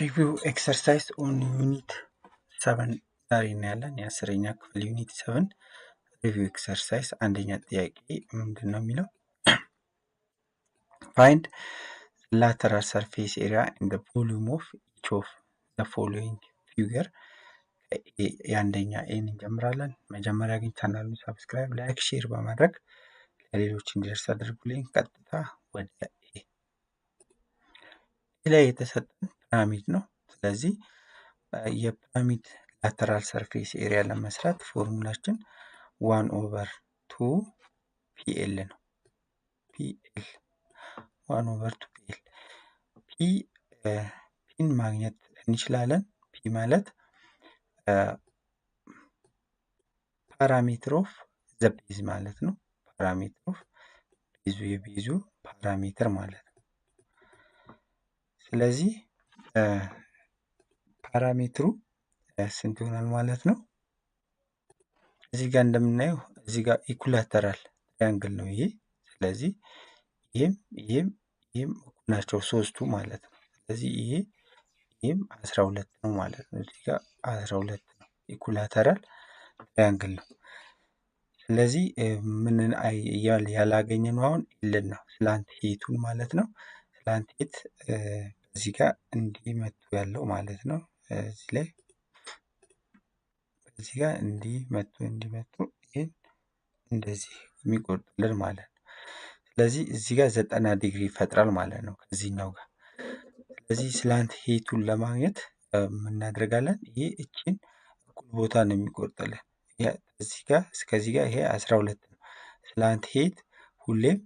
Review exercise on unit 7 ዛሬ እናያለን። የ10ኛ ክፍል unit 7 review exercise አንደኛ ጥያቄ ምንድን ነው የሚለው? Find lateral surface area and volume of each of the following figure። የአንደኛ A ን እንጀምራለን። መጀመሪያ ግን ቻናሉን subscribe፣ like፣ share በማድረግ ለሌሎች እንዲደርስ አድርጉልኝ። ቀጥታ ወደ A ላይ የተሰጠን ፒራሚድ ነው። ስለዚህ የፒራሚድ lateral surface area ለመስራት formula ችን one over two PL ነው። PL one over two PL። P ን ማግኘት እንችላለን። P ማለት perimeter of the base ማለት ነው። Perimeter of base ኡ፣ የ base ኡ perimeter ማለት ነው። ስለዚህ perimeter ኡ ስንት ይሆናል ማለት ነው? እዚህ ጋር እንደምናየው እዚህ ጋር equilateral triangle ነው ይሄ። ስለዚህ ይሄም ይሄም ይሄም እኩል ናቸው ሶስቱ ማለት ነው። ስለዚህ ይሄ ይሄም 12 ነው ማለት ነው። እዚህ ጋር 12 ነው፣ equilateral triangle ነው። ስለዚህ ምን ያላገኘነው አሁን L ን ነው፣ slant height ኡን ማለት ነው። Slant height እዚህ ጋር እንዲህ መቶ ያለው ማለት ነው። እዚህ ላይ እዚህ ጋር እንዲህ መቶ እንዲህ መቶ ይሄን እንደዚህ የሚቆርጥልን ማለት ነው። ስለዚህ እዚህ ጋር 90 ዲግሪ ይፈጥራል ማለት ነው ከዚህኛው ጋር። ስለዚህ slant height ኡን ለማግኘት እናደርጋለን? ይሄ እቺን እኩል ቦታ ነው የሚቆርጥልን። እዚህ ጋር እስከዚህ ጋር ይሄ 12 ነው። Slant height ሁሌም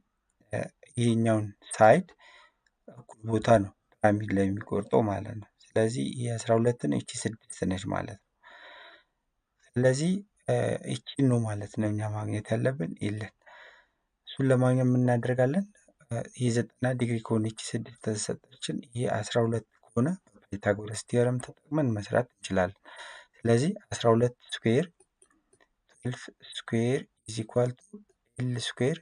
ይሄኛውን side እኩል ቦታ ነው ፒራሚድ ላይ የሚቆርጠው ማለት ነው። ስለዚህ ይሄ 12 ነው፣ እቺ ስድስት ነች ማለት ነው። ስለዚህ እቺን ነው ማለት ነው እኛ ማግኘት ያለብን L ን። እሱን ለማግኘት ምን እናደርጋለን? ይሄ 90 ዲግሪ ከሆነ፣ እቺ ስድስት ተሰጠችን፣ ይሄ 12 ከሆነ በ Pythagoras theorem ተጠቅመን መስራት እንችላለን። ስለዚህ 12 square፣ 12 square is equal to L square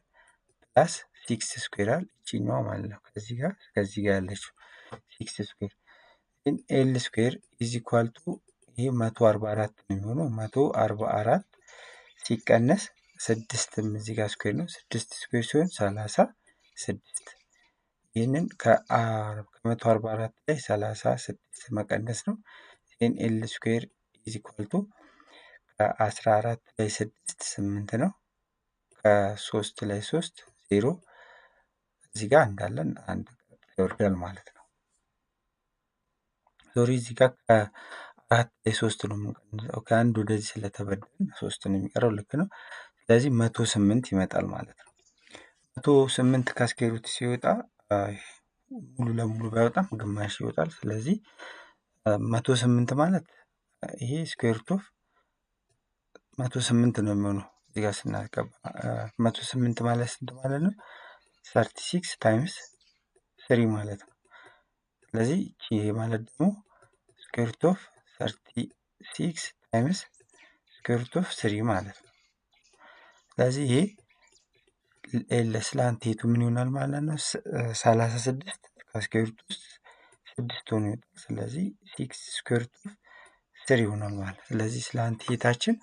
plus six square አል እቺኛዋ ማለት ነው። ከዚህ ጋር ከዚህ ጋር ያለችው six square ግን L square is equal to ይሄ 144 ነው የሚሆነው። 144 ሲቀነስ ስድስትም እዚህ ጋር square ነው። ስድስት square ሲሆን 36። ይህንን ከ144 ላይ 36 መቀነስ ነው። ይህን L square is equal to ከ14 ላይ ስድስት ስምንት ነው። ከሶስት ላይ ሶስት ዜሮ፣ እዚህ ጋር እንዳለን አንድ ይወርዳል ማለት ነው። Sorry፣ እዚህ ጋር ከአራት ላይ ሶስት ነው የምንቀንሰው። ከአንድ ወደዚህ ስለተበደልን ሶስት ነው የሚቀረው። ልክ ነው። ስለዚህ 108 ይመጣል ማለት ነው። 108 ከ square root ሲወጣ ሙሉ ለሙሉ ባይወጣም ግማሽ ይወጣል። ስለዚህ 108 ማለት ይሄ square root of 108 ነው የሚሆነው። እዚህ ጋር ስናስገባ 108 ማለት ስንት ማለት ነው? 36 times three ማለት ነው። ስለዚህ ይሄ ማለት ደግሞ square root of 36 times square root of three ማለት ነው። ስለዚህ ይሄ L slant height ኡ ምን ይሆናል ማለት ነው? 36 ከ square root ውስጥ ስድስት ሆኖ ይወጣል። ስለዚህ six square root of three ይሆናል ማለት ነው። ስለዚህ slant height ኣችን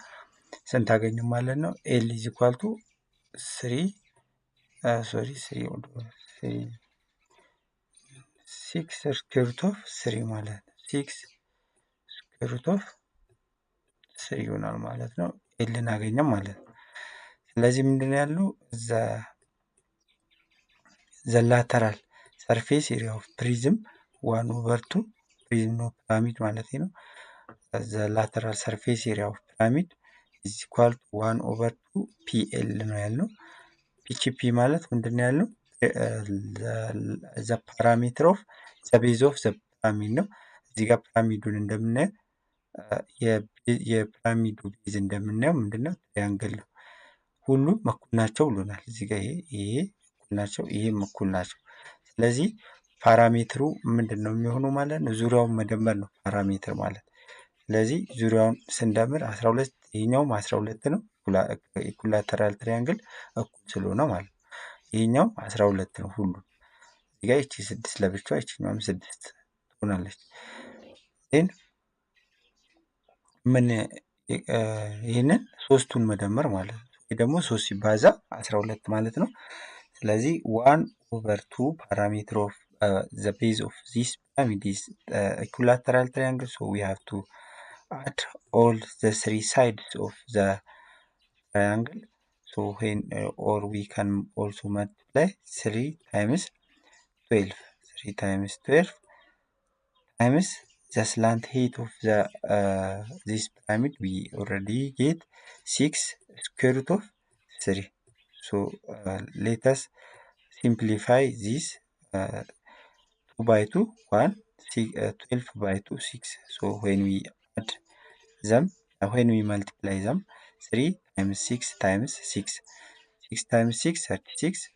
ስንት አገኘን ማለት ነው? L is equal to three, sorry, three, three, six square root of three ማለት ነው። Six square root of three ይሆናል ማለት ነው። L ን አገኘን ማለት ነው። ስለዚህ ምንድን ነው ያልነው? The lateral surface area of prism one over two፣ prism ነው ፒራሚድ ማለት ነው። The lateral surface area of pyramid is equal to one over two PL ነው ያልነው። P ማለት ምንድን ነው ያልነው? The perimeter of the base of the pyramid ነው። እዚህ ጋር ፒራሚዱን እንደምናየው የፒራሚዱ base እንደምናየው ምንድነው? Triangle ነው። ሁሉም እኩል ናቸው ብሎናል። እዚህ ጋር ይሄ ይሄ እኩል ናቸው፣ ይሄም እኩል ናቸው። ስለዚህ perimeter ኡ ምንድን ነው የሚሆነው ማለት ነው? ዙሪያውን መደመር ነው perimeter ማለት። ስለዚህ ዙሪያውን ስንደምር 12፣ ይሄኛውም 12 ነው። Equilateral triangle እኩል ስለሆነ ማለት ነው። ይሄኛው 12 ነው ሁሉም። እዚህ ጋር ይቺ ስድስት ለብቻዋ ይቺኛውም ስድስት ትሆናለች። Then ምን ይህንን ሶስቱን መደመር ማለት ነው። ይህ ደግሞ 3 ሲባዛ 12 ማለት ነው። ስለዚህ 1 over 2 perimeter of the base of this pyramid is equilateral triangle, so we have to add all the three sides of the triangle. So when or we can also multiply 3 times 12, 3 times 12 times the slant height of the this pyramid, we already get 6 square root of 3. So let us simplify this. 2 by 2 1, 6, 12 by 2 6. So when we add them, when we multiply them, 3 times 6 times 6, 6 times 6 36,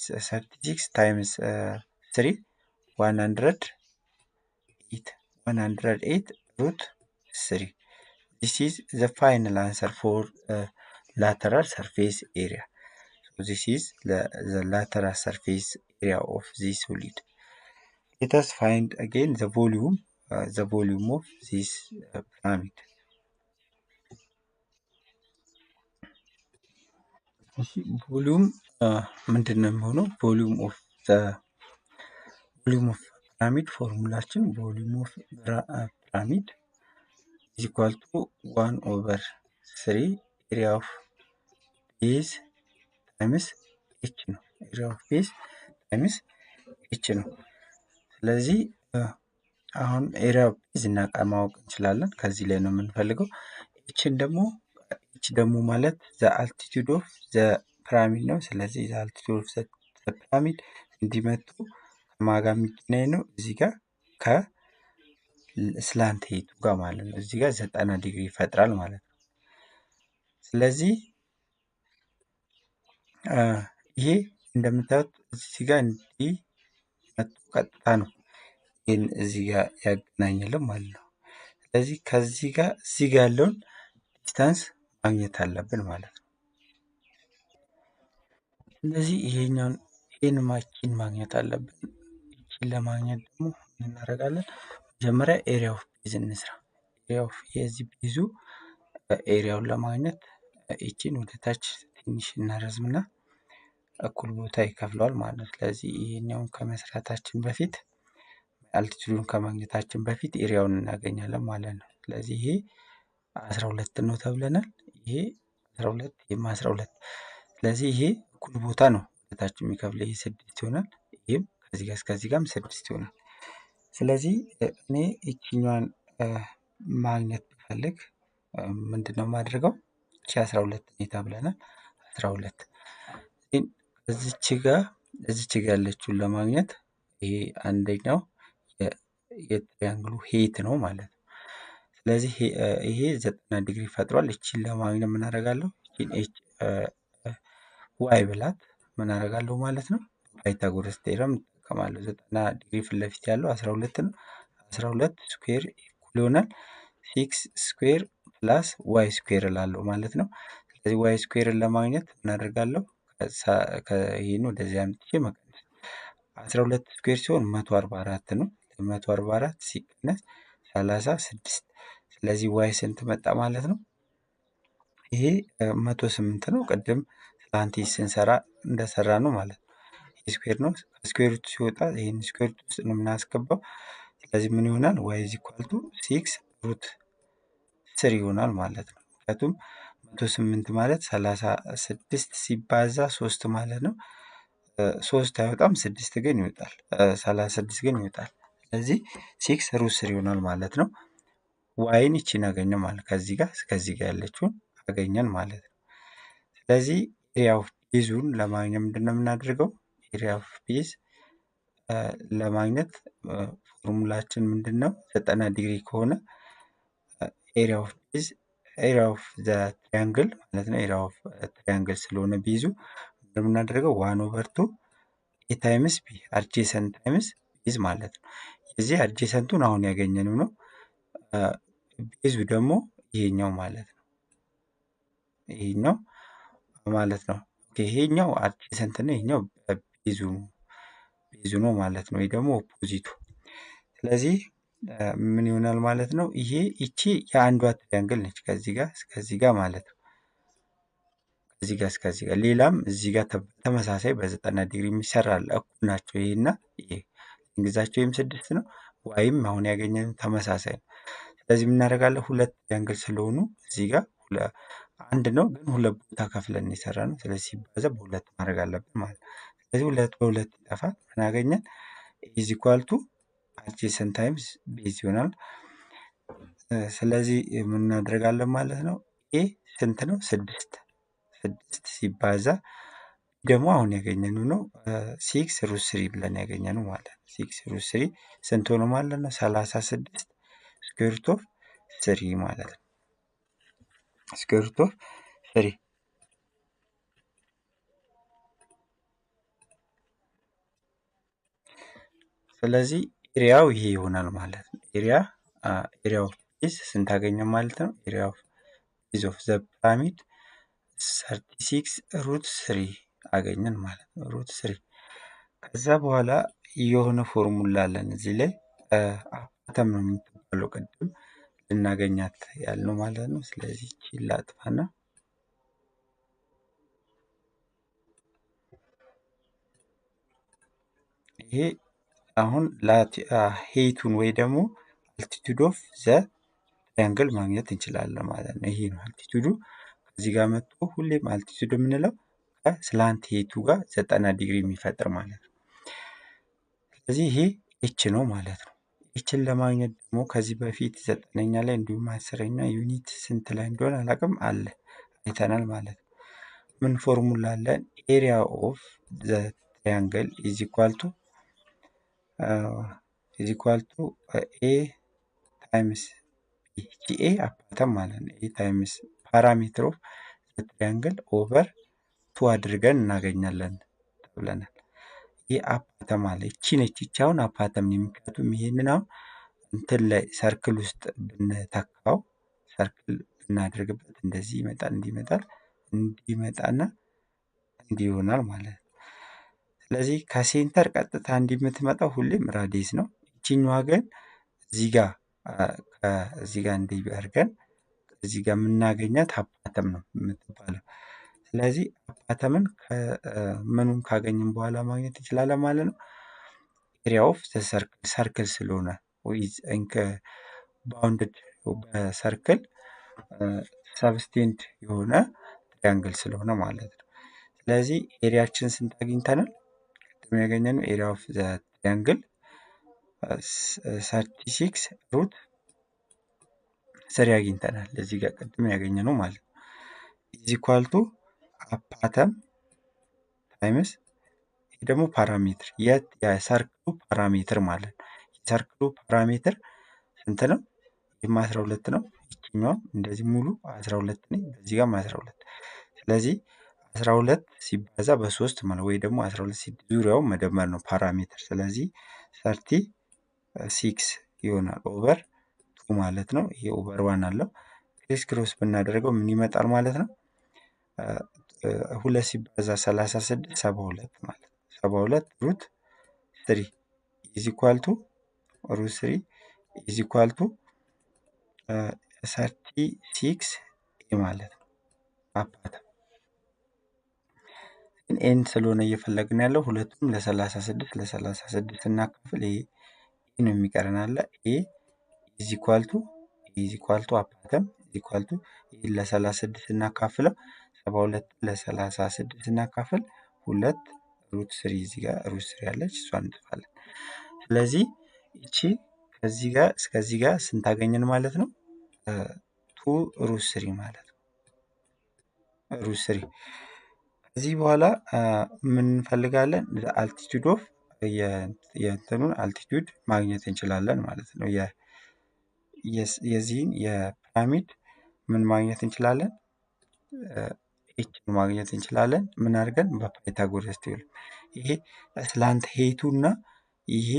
36 times 3 108, 108 root 3. This is the final answer for lateral surface area. So this is the lateral surface area of this solid. Let us find again the volume of this pyramid. Volume ምንድን ነው የሚሆነው? Volume of pyramid ፎርሙላችን volume of pyramid is equal to 1 over 3 area of base times h ነው። Area of base times h ነው። ስለዚህ አሁን area of base እናቃ ማወቅ እንችላለን። ከዚህ ላይ ነው የምንፈልገው። h ደግሞ ማለት the altitude of the pyramid ነው። ስለዚህ the altitude of the pyramid እንዲመጡ ከማጋ የሚገናኝ ነው እዚህ ጋር ከ slant height ኡ ጋር ማለት ነው። እዚህ ጋር 90 ዲግሪ ይፈጥራል ማለት ነው። ስለዚህ ይሄ እንደምታዩት እዚህ ጋር እንዲህ መጥቶ ቀጥታ ነው ይሄን እዚህ ጋር ያገናኝልን ማለት ነው። ስለዚህ ከዚህ ጋር እዚህ ጋር ያለውን distance ማግኘት አለብን ማለት ነው። ስለዚህ ይሄኛውን ይሄን ማችን ማግኘት አለብን። ይሄን ለማግኘት ደግሞ ምን እናደርጋለን? መጀመሪያ area of base እንስራ። Area of የዚህ base ኡ area ውን ለማግኘት እቺን ወደ ታች ትንሽ እናረዝምና እኩል ቦታ ይከፍለዋል ማለት ነው። ስለዚህ ይሄኛውን ከመስራታችን በፊት altitude ኡን ከማግኘታችን በፊት area ውን እናገኛለን ማለት ነው። ስለዚህ ይሄ 12 ነው ተብለናል። ይሄ 12 ይሄም 12። ስለዚህ ይሄ እኩል ቦታ ነው ወደታች የሚከፍለው። ይሄ 6 ይሆናል። ይሄም ከዚህ ጋር እስከዚህ ጋርም 6 ይሆናል። ስለዚህ እኔ እቺኛዋን ማግኘት ብፈልግ ምንድነው የማደርገው? እቺ 12 ነው ተብለናል። 12 እዚች ጋር ያለችውን ለማግኘት ይሄ አንደኛው የ triangle ኡ height ነው ማለት ነው። ስለዚህ ይሄ 90 ዲግሪ ፈጥሯል። እቺን ለማግኘት ምን አደርጋለሁ? እቺን h y ብላት ምን አደርጋለሁ ማለት ነው? Pythagoras theorem እጠቀማለሁ። 90 ዲግሪ ፊት ለፊት ያለው 12 ነው። 12 square እኩል ይሆናል 6 square plus y square እላለሁ ማለት ነው። ስለዚህ y square ን ለማግኘት ምን አደርጋለሁ? ይሄን ወደዚህ አምጥቼ መቀነስ። 12 square ሲሆን 144 ነው። 144 ሲቀነስ 36። ስለዚህ y ስንት መጣ ማለት ነው? ይሄ 108 ነው። ቅድም slant ስንሰራ እንደሰራ ነው ማለት ነው። ይሄ square ነው። Square root ሲወጣ ይሄን square root ውስጥ ነው የምናስገባው። ስለዚህ ምን ይሆናል? y is equal to 6 root 3 ይሆናል ማለት ነው። ምክንያቱም 108 ማለት 36 ሲባዛ 3 ማለት ነው። 3 አይወጣም፣ 6 ግን ይወጣል። 36 ግን ይወጣል። ስለዚህ 6 root 3 ይሆናል ማለት ነው። y ን ይቺን አገኘን ማለት ከዚህ ጋር እስከዚህ ጋር ያለችውን አገኘን ማለት ነው። ስለዚህ area of base ኡን ለማግኘት ምንድነው የምናደርገው? Area of base ለማግኘት ፎርሙላችን ምንድነው? 90 ዲግሪ ከሆነ area of base area of the triangle ማለት ነው። Area of triangle ስለሆነ base ኡ የምናደርገው 1 over 2 a times b adjacent times base ማለት ነው። የዚህ adjacent ኡን አሁን ያገኘነው ነው። Base ኡ ደግሞ ይሄኛው ማለት ነው። ይሄኛው ማለት ነው። Okay ይሄኛው adjacent ነው፣ ይሄኛው base ኡ ነው ማለት ነው። ይሄ ደግሞ opposite ኡ። ስለዚህ ምን ይሆናል ማለት ነው? ይሄ ይቺ የአንዷ triangle ነች፣ ከዚህ ጋር እስከዚህ ጋር ማለት ነው። ከዚህ ጋር እስከዚህ ጋር ሌላም እዚህ ጋር ተመሳሳይ በ90 ዲግሪ የሚሰራ አለ። እኩል ናቸው ይሄና ይሄ length ኣቸው ወይም 6 ነው፣ y ም አሁን ያገኘነው ተመሳሳይ ነው። ስለዚህ ምን እናደርጋለን? ሁለት triangle ስለሆኑ እዚህ ጋር አንድ ነው ግን ሁለት ቦታ ከፍለን የሰራነው። ስለዚህ ሲባዛ በሁለት ማድረግ አለብን ማለት ነው። ስለዚህ ሁለት በሁለት ይጠፋል። ምን አገኘን? is equal to adjacent times base ይሆናል። ስለዚህ ምን እናደርጋለን ማለት ነው? a ስንት ነው? 6 6 ሲባዛ ደግሞ አሁን ያገኘነው ነው 6 root 3 ብለን ያገኘነው ማለት ነው። 6 root 3 ስንት ሆነ ማለት ነው? 36 square root of 3 ማለት ነው። square root of 3። ስለዚህ area ው ይሄ ይሆናል ማለት ነው። area of base ስንት አገኘን ማለት ነው? area of base of the pyramid 36 root 3 አገኘን ማለት ነው። root 3። ከዛ በኋላ የሆነ ፎርሙላ አለን እዚህ ላይ apothem ነው የምትባለው ቅድም ልናገኛት ያልነው ማለት ነው። ስለዚህ ይቺን ላጥፋና ይሄ አሁን height ኡን ወይ ደግሞ altitude of the triangle ማግኘት እንችላለን ማለት ነው። ይሄ ነው altitude ኡ። ከዚህ ጋር መጥቶ ሁሌም altitude የምንለው ከ slant height ኡ ጋር 90 ዲግሪ የሚፈጥር ማለት ነው። ስለዚህ ይሄ h ነው ማለት ነው። h ን ለማግኘት ደግሞ ከዚህ በፊት 9ኛ ላይ እንዲሁም 10ኛ unit ስንት ላይ እንደሆነ አላውቅም አለ አይተናል ማለት ነው። ምን ፎርሙላ አለን? area of the triangle is equal to a times b a apothem ማለት ነው። a times perimeter of the triangle over two አድርገን እናገኛለን ተብለናል። ይህ apothem አለ። ይቺ ነች። ይቺ አሁን apothem ነው። ምክንያቱም ይሄንን አሁን እንትን ላይ circle ውስጥ ብንተካው circle ብናደርግበት እንደዚህ ይመጣል፣ እንዲህ ይመጣል፣ እንዲህ ይመጣና እንዲህ ይሆናል ማለት ነው። ስለዚህ ከ center ቀጥታ እንዲህ የምትመጣው ሁሌም radius ነው። ይቺኛዋ ግን እዚህ ጋር እዚህ ጋር እንዲህ አድርገን እዚህ ጋር የምናገኛት apothem ነው የምትባለው። ስለዚህ apothem ን ምኑን ካገኘን በኋላ ማግኘት እንችላለን ማለት ነው። area of the circle circle ስለሆነ bounded በ circle subtend የሆነ triangle ስለሆነ ማለት ነው። ስለዚህ area ኣችን ስንት አግኝተናል? ቅድም ያገኘነው area of the triangle 36 root 3 አግኝተናል። እዚህ ጋር ቅድም ያገኘነው ማለት ነው። is equal to apothem times ይሄ ደግሞ perimeter የ circle ኡ perimeter ማለት ነው። የ circle ኡ perimeter ስንት ነው? ይህም 12 ነው። ይችኛውም እንደዚህ ሙሉ 12 ነኝ፣ በዚህ ጋርም 12። ስለዚህ 12 ሲባዛ በ3 ማለት ወይ ደግሞ 12 ዙሪያው መደመር ነው perimeter። ስለዚህ 36 ይሆናል over 2 ማለት ነው። ይሄ over 1 አለው። criss cross ብናደርገው ምን ይመጣል ማለት ነው? 2 ሲባዛ 36 72 ማለት ነው። 72 root 3 is equal to root 3 is equal to 36 a ማለት ነው። apothem a ን ስለሆነ እየፈለግን ያለው ሁለቱም ለ36 ለ36 እናካፍል። ይሄ ነው የሚቀረን አለ a is equal to is equal to apothem is equal to ይሄ ለ36 እናካፍለው 72 ለ36 እናካፍል 2 root 3 እዚህ ጋር root 3 ያለች እሷን እንጽፋለን። ስለዚህ እቺ ከዚህ ጋር እስከዚህ ጋር ስንት አገኘን ማለት ነው? 2 root 3 ማለት ነው። root 3 ከዚህ በኋላ ምን እንፈልጋለን? altitude of የእንትኑን altitude ማግኘት እንችላለን ማለት ነው። የዚህን የ pyramid ምን ማግኘት እንችላለን? h ማግኘት እንችላለን። ምን አድርገን? በ Pythagoras theorem። ይሄ slant height ኡ እና ይሄ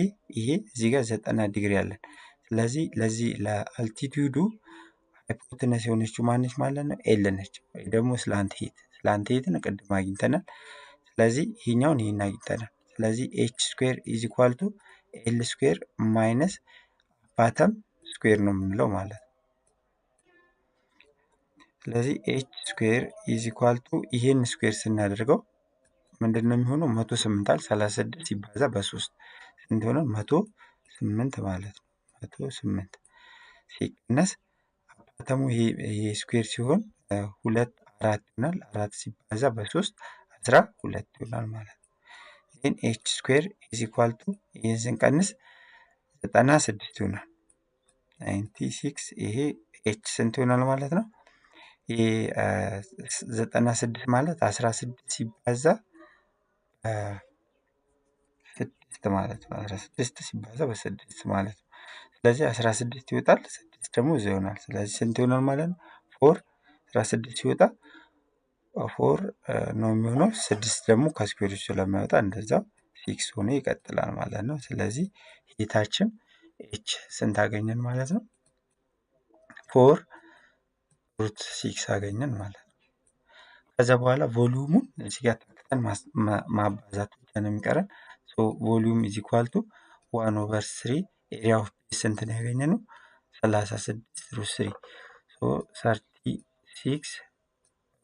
እዚህ ጋር 90 ዲግሪ አለን። ስለዚህ ለዚህ ለ altitude ኡ hypotenuse የሆነችው ማነች ማለት ነው? L ነች። ወይ ደግሞ slant height። slant height ን ቅድም አግኝተናል። ስለዚህ ይሄኛውን ይሄን አግኝተናል። ስለዚህ h square is equal to L square minus Apothem square ነው የምንለው ማለት ነው። ስለዚህ h square is equal to ይሄን square ስናደርገው ምንድነው የሚሆነው? 108 አለ 36 ሲባዛ በ3 ስንት ይሆናል? 108 ማለት ነው። 108 ሲቀነስ apothem ኡ ይሄ square ሲሆን 2 4 ይሆናል። 4 ሲባዛ በ3 12 ይሆናል ማለት ነው። ይሄን h square is equal to ይሄን ስንቀንስ 96 ይሆናል። 96 ይሄ h ስንት ይሆናል ማለት ነው? ይሄ 96 ማለት 16 ሲባዛ 6 ማለት ነው። 16 ሲባዛ በ6 ማለት ነው። ስለዚህ 16 ይወጣል፣ 6 ደግሞ እዚህ ይሆናል። ስለዚህ ስንት ይሆናል ማለት ነው? 4 16 ሲወጣ 4 ነው የሚሆነው። 6 ደግሞ ከ square ስለማይወጣ እንደዛው 6 ሆኖ ይቀጥላል ማለት ነው። ስለዚህ height ኣችን h ስንት አገኘን ማለት ነው? 4 root 6 አገኘን ማለት ነው። ከዛ በኋላ volume ኡን እዚህ ጋር ተክተን ማባዛት ብቻ ነው የሚቀረን። So volume is equal to 1 over 3 area of base ስንት ነው ያገኘነው? 36 root 3። So 36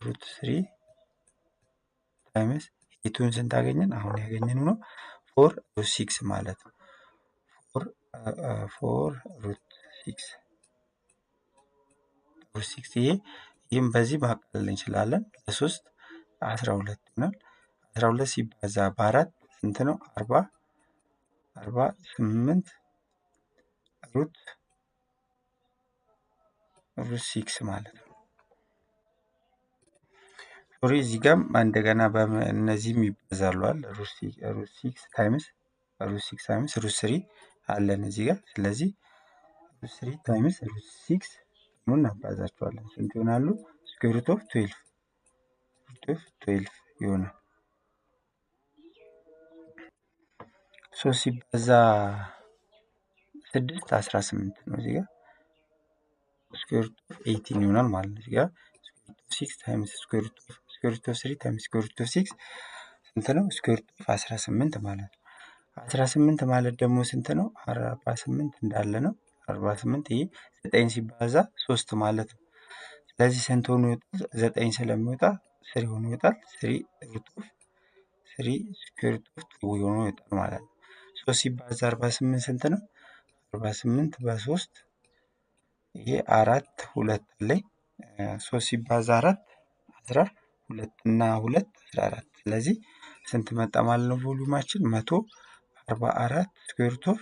root 3 times height ኡን ስንት አገኘን? አሁን ያገኘነው ነው 4 root 6 ማለት ነው። 4 root 6 root 6 ይሄም በዚህ ማቃለል እንችላለን። ለ3 12 ይሆናል። 12 ሲባዛ በ4 ስንት ነው? 48 root 6 ማለት ነው። Sorry እዚህ ጋርም እንደገና እነዚህም ይባዛሉ አይደል? Root 6 times root 6 times root 3 አለን እዚህ ጋር። ስለዚህ root 3 times root 6 ደግሞ እናባዛቸዋለን። ስንት ይሆናሉ? Square root of 12 root of 12 ይሆናል። 3 ሲባዛ 6 18 ነው። እዚህ ጋር square root of 18 ይሆናል ማለት ነው። እዚህ ጋር square root of 6 times square root of square root of 3 times square root of 6 ስንት ነው? Square root of 18 ማለት ነው። 18 ማለት ደግሞ ስንት ነው? 48 እንዳለ ነው። 48 ይሄ 9 ሲባዛ 3 ማለት ነው። ስለዚህ ስንት ሆኖ ይወጣል? 9 ስለሚወጣ 3 ሆኖ ይወጣል። 3 root of 3 square root of 2 ሆኖ ይወጣል ማለት ነው። 3 ሲባዛ 48 ስንት ነው? 48 በ3 ይሄ 4 2 አለኝ። 3 ሲባዛ 4 12 እና 2 14። ስለዚህ ስንት መጣ ማለት ነው? Volume ኣችን 144 square root of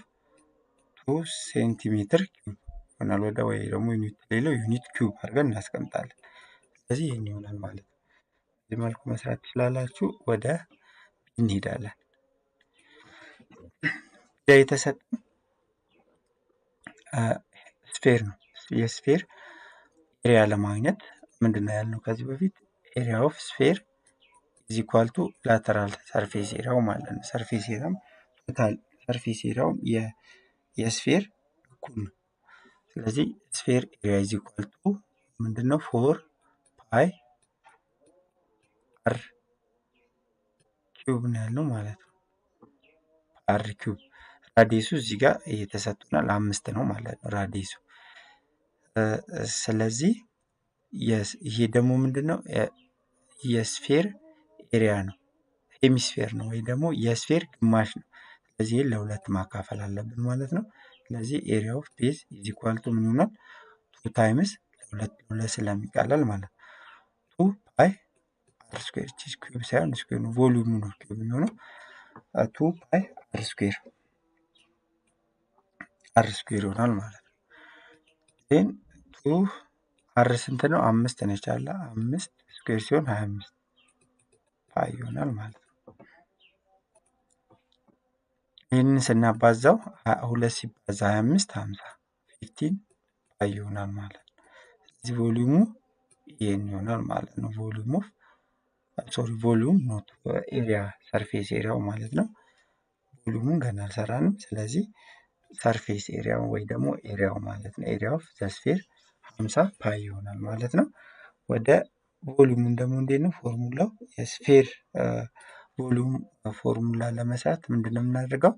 2 ሴንቲሜትር cube ይሆናል። ወደ ወይ ደግሞ unit ሌለው unit cube አድርገን እናስቀምጣለን። ስለዚህ ይሄን ይሆናል ማለት ነው። በዚህ መልኩ መስራት ትችላላችሁ። ወደ እንሄዳለን። የተሰጠን sphere ነው። የ sphere area ለማግኘት ምንድነው ያልነው ከዚህ በፊት? Area of sphere is equal to lateral surface area ው ማለት ነው። Surface area ው total surface area ው የ sphere እኩል ነው። ስለዚህ sphere area is equal to ምንድነው? 4 pi r cube ነው ያልነው ማለት ነው። R cube radius ኡ እዚህ ጋር እየተሰጥቶናል 5 ነው ማለት ነው radius ኡ። ስለዚህ ይሄ ደግሞ ምንድነው? የ sphere area ነው። Hemisphere ነው ወይ ደግሞ የ sphere ግማሽ ነው። ስለዚህ ይሄን ለሁለት ማካፈል አለብን ማለት ነው። ስለዚህ area of base is equal to ምን ይሆናል? 2 times ለሁለት ለሁለት ስለሚቃለል ማለት ነው። 2 pi r square cube ሳይሆን square ነው፣ volume ኡ ነው cube የሚሆነው። 2 pi r square r square ይሆናል ማለት ነው። Then 2 r ስንት ነው? 5 ነች አለ 5 square ሲሆን 25 pi ይሆናል ማለት ነው። ይህንን ስናባዛው 2 ሲባዛ 25 50 15 pi ይሆናል ማለት ነው። ስለዚህ volume ኡ ይሄን ይሆናል ማለት ነው። Volume of sorry volume not area surface area ው ማለት ነው። Volume ኡን ገና አልሰራንም። ስለዚህ surface area ው ወይ ደግሞ area ው ማለት ነው። Area of the sphere 50 pi ይሆናል ማለት ነው። ወደ volume ኡን ደግሞ እንዴት ነው ፎርሙላው? የ sphere volume formula ለመስራት ምንድነው የምናደርገው?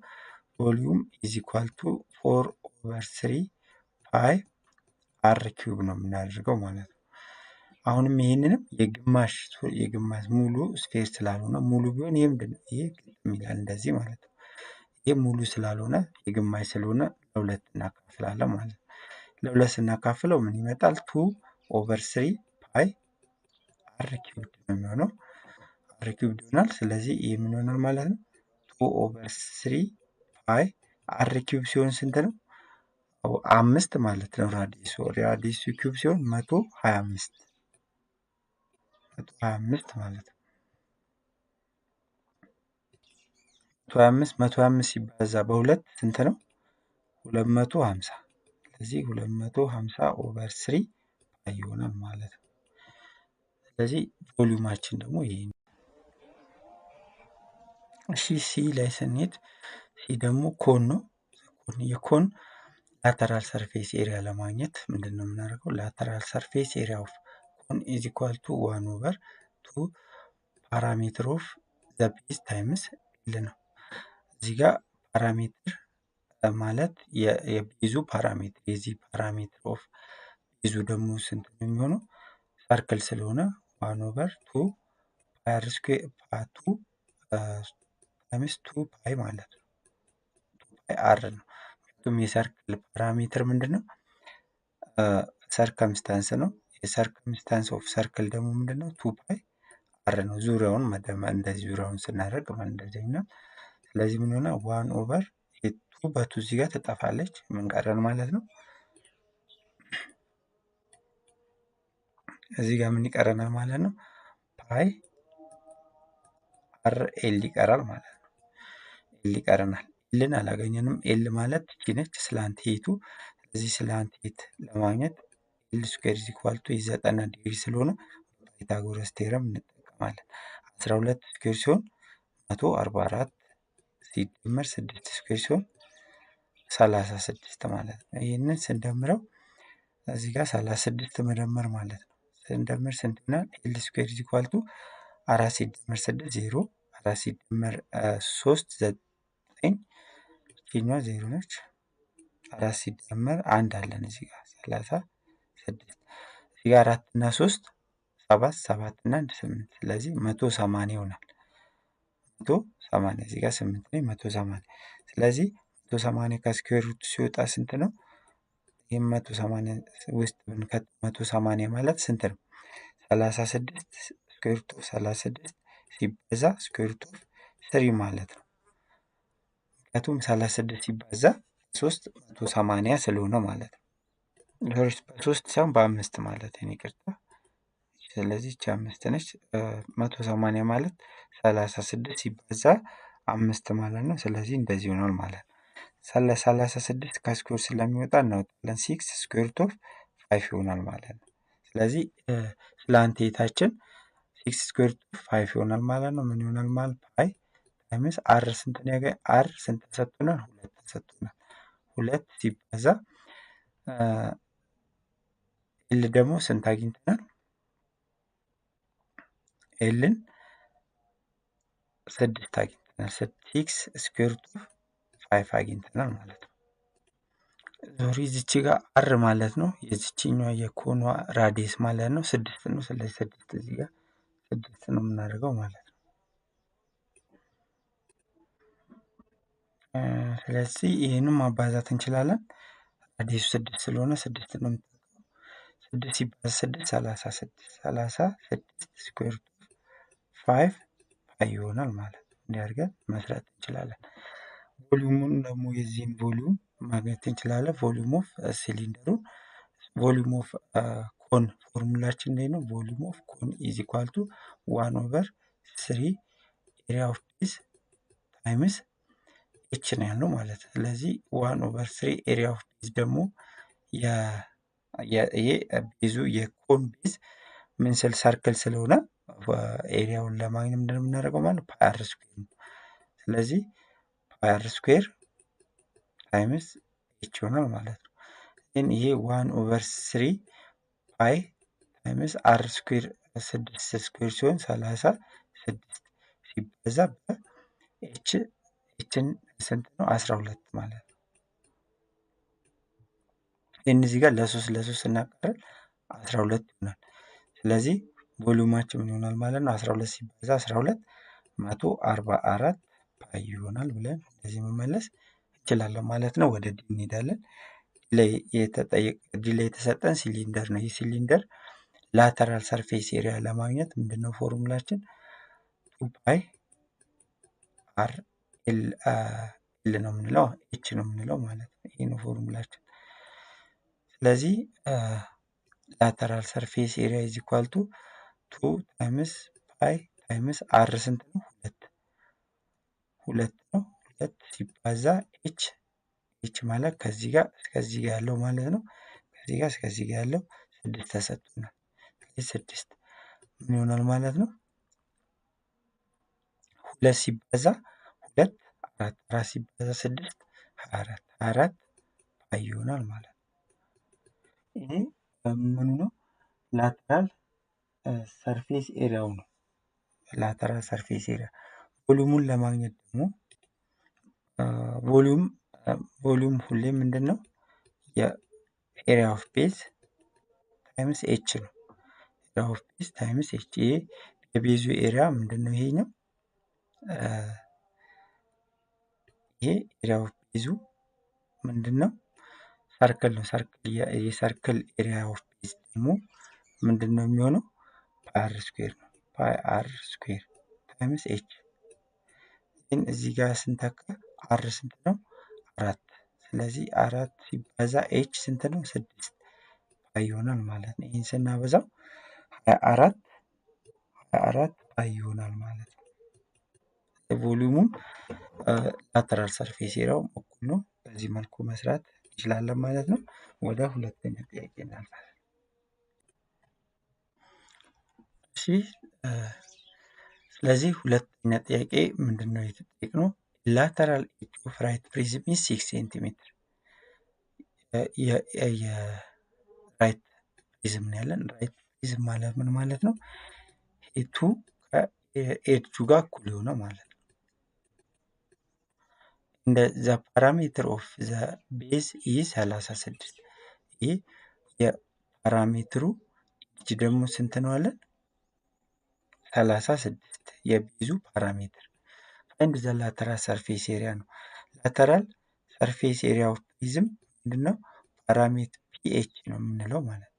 Volume is equal to 4 over 3 pi r cube ነው የምናደርገው ማለት ነው። አሁንም ይህንንም የግማሽ ሙሉ sphere ስላልሆነ ሙሉ ቢሆን ይሄ ምንድን ነው? ይሄ ግጥም ይላል እንደዚህ ማለት ነው። ይሄ ሙሉ ስላልሆነ የግማሽ ስለሆነ ለሁለት እናካፍላለን ማለት ነው። ለሁለት ስናካፍለው ምን ይመጣል? 2 over 3 pi r cubed ነው የሚሆነው። r cubed ይሆናል። ስለዚህ ይሄ ምን ይሆናል ማለት ነው? 2 over 3 pi r cube ሲሆን ስንት ነው? 5 ማለት ነው። radius ኡ cube ሲሆን 125 125 ማለት ነው። 125 ሲባዛ በሁለት ስንት ነው? 250። ስለዚህ 250 over 3 pi ይሆናል ማለት ነው። ስለዚህ volume ኣችን ደግሞ ይሄ ነው። እሺ C ላይ ስንሄድ C ደግሞ cone ነው። የ cone lateral surface area ለማግኘት ምንድን ነው የምናደርገው? lateral surface area of cone is equal to 1 over 2 perimeter of the base times L ነው። እዚህ ጋር perimeter ማለት የ base ኡ perimeter የዚህ perimeter of base ኡ ደግሞ ስንት ነው የሚሆነው? circle ስለሆነ 1 over 2 pi r square 2 times 2 pi ማለት ነው። 2 pi r ነው። ምክንያቱም የ circle perimeter ምንድን ነው? circumference ነው። የ circumference of circle ደግሞ ምንድን ነው? 2 pi r ነው። ዙሪያውን እንደዚህ ዙሪያውን ስናደርግ እንደዚህ ይሆናል። ስለዚህ ምን ሆነ? 1 over 2 በ two እዚህ ጋር ትጠፋለች። ምን ቀረን ማለት ነው? እዚህ ጋር ምን ይቀረናል ማለት ነው? pi r L ይቀራል ማለት ነው። L ይቀረናል። L ን አላገኘንም። L ማለት እቺ ነች slant height ኡ። ስለዚህ slant height ለማግኘት L square is equal to 90 ዲግሪ ስለሆነ Pythagoras theorem እንጠቀማለን። 12 square ሲሆን 144 ሲደመር 6 square ሲሆን 36 ማለት ነው። ይህንን ስንደምረው እዚህ ጋር 36 መደመር ማለት ነው። ስንደምር ስንት ይሆናል? L square is equal to 4 ሲደመር 6 0፣ 4 ሲደመር 3 9፣ ይችኛዋ 0 ነች። 4 ሲደመር 1 አለን እዚህ ጋር 36፣ እዚህ ጋር 4 እና 3 7፣ 7 እና 1 8። ስለዚህ 180 ይሆናል። 180 እዚህ ጋር 8 ነው፣ 180። ስለዚህ 180 ከ square root ሲወጣ ስንት ነው? ይህም 180 ውስጥ ብንከት 180 ማለት ስንት ነው? 36 square root of 36 ሲባዛ square root of 3 ማለት ነው። ምክንያቱም 36 ሲባዛ 3 180 ስለሆነ ማለት ነው። በ3 ሳይሆን በ5 ማለት ነው፣ ይቅርታ። ስለዚህ ይቺ 5 ነች። 180 ማለት 36 ሲባዛ 5 ማለት ነው። ስለዚህ እንደዚህ ይሆናል ማለት ነው። 36 ከ square ስለሚወጣ እናወጣለን። 6 square root of 5 ይሆናል ማለት ነው። ስለዚህ slant height ኣችን 6 square root of 5 ይሆናል ማለት ነው። ምን ይሆናል ማለት pi times r ስንት ነው? r ስንት ተሰጥቶናል? 2 ተሰጥቶናል። 2 ሲባዛ L ደግሞ ስንት አግኝተናል? L ን 6 አግኝተናል። 6 square root of 5 አግኝተናል ማለት ነው። sorry እዚች ጋር r ማለት ነው የዚችኛዋ የ cone ኗ radius ማለት ነው 6 ነው። ስለዚህ 6 እዚህ ጋር 6 ነው የምናደርገው ማለት ነው። ስለዚህ ይህንም ማባዛት እንችላለን። radius ኡ 6 ስለሆነ 6 ነው የምንጠቀመው። 6 ሲባዛ 6 36፣ 36 square root of 5 pi ይሆናል ማለት ነው። እንዲህ አድርገን መስራት እንችላለን። volume ኡን ደግሞ የዚህን volume ማግኘት እንችላለን። volume of cylinder ኡ volume of cone formula ኣችን እንዴት ነው? volume of cone is equal to 1 over 3 area of base times h ነው ያልነው ማለት ነው። ስለዚህ 1 over 3 area of base ደግሞ ይሄ base ኡ የ cone base ምን ስል circle ስለሆነ area ውን ለማግኘት ምንድን ነው የምናደርገው ማለት pi r square ነው። ስለዚህ pi r square times h ይሆናል ማለት ነው። ግን ይሄ 1 over 3 pi times r square 6 square ሲሆን 36 ሲባዛ በ h h ን ስንት ነው? 12 ማለት ነው። ይህን እዚህ ጋር ለሶስት ለሶስት ስናቃልል 12 ይሆናል። ስለዚህ volume ኣችን ምን ይሆናል ማለት ነው? 12 ሲባዛ 12 144 pi ይሆናል ብለን እንደዚህ መመለስ እንችላለን ማለት ነው። ወደ D እንሄዳለን። D ላይ የተሰጠን ሲሊንደር ነው። ይህ cylinder lateral surface area ለማግኘት ምንድነው ፎርሙላችን? Two pi r L ነው የምንለው፣ h ነው የምንለው ማለት ነው። ይህ ነው ፎርሙላችን። ስለዚህ lateral surface area is equal to two times pi times r ስንት ነው? ሁለት፣ ሁለት ነው። ሁለት ሲባዛ h፣ h ማለት ከዚህ ጋር እስከዚህ ጋር ያለው ማለት ነው። ከዚህ ጋር እስከዚህ ጋር ያለው ስድስት ተሰጥቶናል። ስለዚህ ስድስት ምን ይሆናል ማለት ነው? ሁለት ሲባዛ ሁለት አራት፣ አራት ሲባዛ ስድስት 24፣ 24 pi ይሆናል ማለት ነው። ይሄ ምኑ ነው? Lateral surface area ው ነው። Lateral surface area volume ኡን ለማግኘት ደግሞ volume ሁሌ ምንድን ነው? የ area of base times h ነው። Area of base times h። ይሄ የ base ኡ area ምንድን ነው? ይሄኛው ይሄ area of base ኡ ምንድን ነው? Circle ነው። Circle የ circle area of base ደግሞ ምንድን ነው የሚሆነው? Pi r square ነው። Pi r square times h። ግን እዚህ ጋር ስንተካ r ስንት ነው? አራት። ስለዚህ አራት ሲባዛ h ስንት ነው? ስድስት pi ይሆናል ማለት ነው። ይህን ስናበዛው 24፣ 24 pi ይሆናል ማለት ነው። Volume ኡም lateral surface area ው እኩል ነው። በዚህ መልኩ መስራት እንችላለን ማለት ነው። ወደ ሁለተኛ ጥያቄ እናልፋለን። እሺ፣ ስለዚህ ሁለተኛ ጥያቄ ምንድን ነው የተጠየቅነው? Lateral edge of right prism is 6 centimeter። የ right prism ነው ያለን። Right prism ማለት ምን ማለት ነው? Height ኡ ከ edge ኡ ጋር እኩል የሆነ ማለት ነው። And the perimeter of the base is 36። ይህ የ perimeter ኡ edge ደግሞ ስንት ነው አለን? 36 የ base ኡ perimeter። Find the lateral surface area ነው። Lateral surface area of prism ምንድን ነው? Perimeter PH ነው የምንለው ማለት ነው።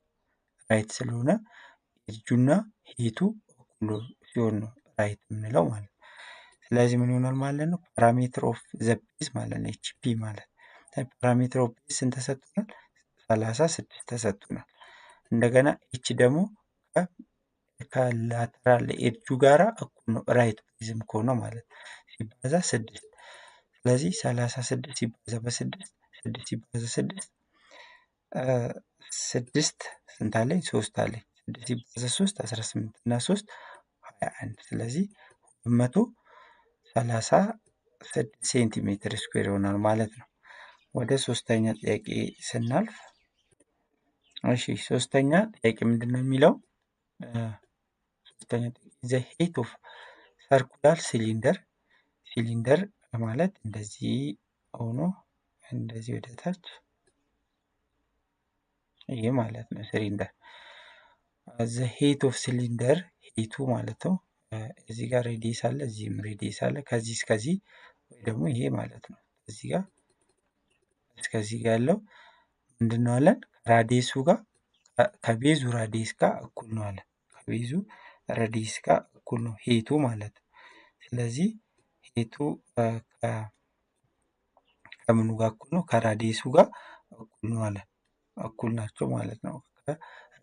Right ስለሆነ edge ኡና height ኡ እኩል ሲሆን ነው right የምንለው ማለት ነው። ስለዚህ ምን ይሆናል ማለት ነው? Perimeter of the base ማለት ነው። HP ማለት perimeter of base ስንት ተሰጥቶናል? 36 ተሰጥቶናል። እንደገና h ደግሞ ከ lateral edge ኡ ጋራ እኩል ነው፣ right prism ከሆነ ማለት ነው፣ ሲባዛ ስድስት። ስለዚህ 36 ሲባዛ በስድስት፣ ስድስት ሲባዛ ስድስት፣ ስድስት ስንት አለኝ? ሶስት አለኝ። ስድስት ሲባዛ ሶስት 18 እና ሶስት 21። ስለዚህ 236 ሴንቲሜትር square ይሆናል ማለት ነው። ወደ ሶስተኛ ጥያቄ ስናልፍ፣ እሺ፣ ሶስተኛ ጥያቄ ምንድን ነው የሚለው? ሶስተኛ ጥያቄ the height of circular cylinder፣ cylinder ማለት እንደዚህ ሆኖ እንደዚህ ወደ ታች ይህ ማለት ነው። Cylinder the height of cylinder height ኡ ማለት ነው። እዚህ ጋር radius አለ፣ እዚህም radius አለ። ከዚህ እስከዚህ ወይ ደግሞ ይሄ ማለት ነው። እዚህ ጋር እስከዚህ ጋር ያለው ምንድን ነው አለን? ከ radius ኡ ጋር፣ ከ base ኡ radius ጋር እኩል ነው አለን። ከ base ኡ radius ጋር እኩል ነው height ኡ ማለት ነው። ስለዚህ height ኡ ከምኑ ጋር እኩል ነው? ከ radius ኡ ጋር እኩል ነው አለ። እኩል ናቸው ማለት ነው ከ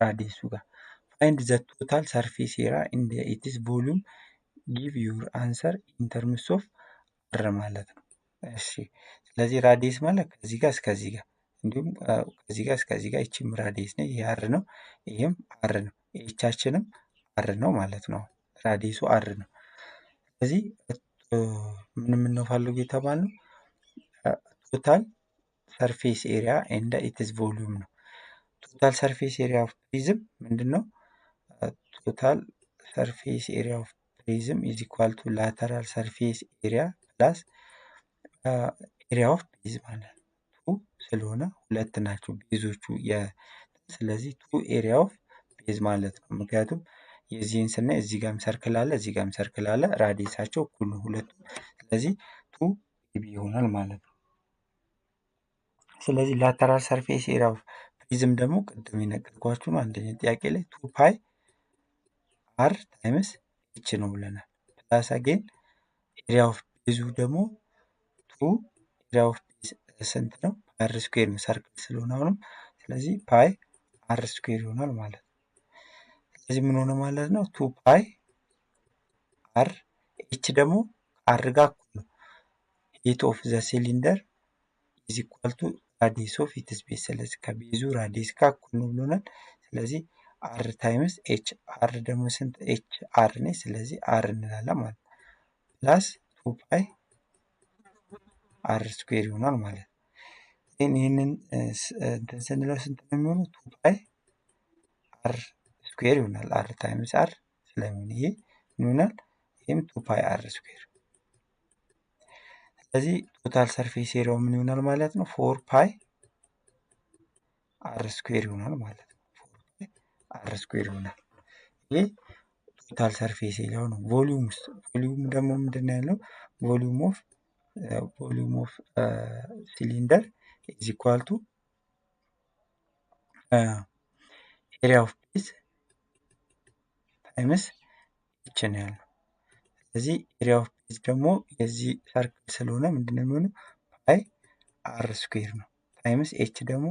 radius ኡ ጋር። Find the total surface area and its volume, give your answer in terms of r ማለት ነው። እሺ፣ ስለዚህ radius ማለት ከዚህ ጋር እስከዚህ ጋር እንዲሁም ከዚህ ጋር እስከዚህ ጋር ይቺም radius ነው። ይሄ r ነው፣ ይሄም r ነው። h ኣችንም r ነው ማለት ነው። Radius ኡ r ነው። ስለዚህ ምን የምንፈልጉ የተባልነው total surface area and its volume ነው። Total surface area of prism ምንድን ነው? Total surface area of prism is equal to lateral surface area plus area of base ማለት ነው። Two ስለሆነ ሁለት ናቸው base ኦቹ። ስለዚህ two area of base ማለት ነው። ምክንያቱም የዚህን ስናይ እዚህ ጋርም circle አለ፣ እዚህ ጋርም circle አለ፣ radius ኣቸው እኩል ነው ሁለቱም። ስለዚህ two AB ይሆናል ማለት ነው። ስለዚህ lateral surface area of prism ደግሞ ቅድም የነገርኳችሁ ነው። አንደኛ ጥያቄ ላይ two pi r times h ነው ብለናል። Plus again area of base ኡ ደግሞ two area of base ስንት ነው? R square ነው circle ስለሆነ አሁንም፣ ስለዚህ pi r square ይሆናል ማለት ነው። ስለዚህ ምን ሆነ ማለት ነው? Two pi r h ደግሞ r ጋር እኩል ነው። Height of the cylinder is equal to radius of its base። ስለዚህ ከ base ኡ radius ጋር እኩል ነው ብሎናል። ስለዚህ r times h፣ r ደግሞ ስንት? H r ነች። ስለዚህ r እንላለን ማለት ነው። Plus two pi r square ይሆናል ማለት ነው። ይህንን እንትን ስንለው ስንት ነው የሚሆነው? Two pi r square ይሆናል። r times r ስለሚሆን ይሄ ምን ይሆናል? ይህም two pi r square። ስለዚህ total surface area ው ምን ይሆናል ማለት ነው? Four pi r square ይሆናል ማለት ነው። Four pi r square ይሆናል። ይሄ total surface area ው ነው። Volume ውስጥ volume ደግሞ ምንድን ነው ያለው? Volume of cylinder is equal to area of base times h ነው ያለው። ስለዚህ area of base ደግሞ የዚህ circle ስለሆነ ምንድን ነው የሚሆነው? Pi r square ነው። Times h ደግሞ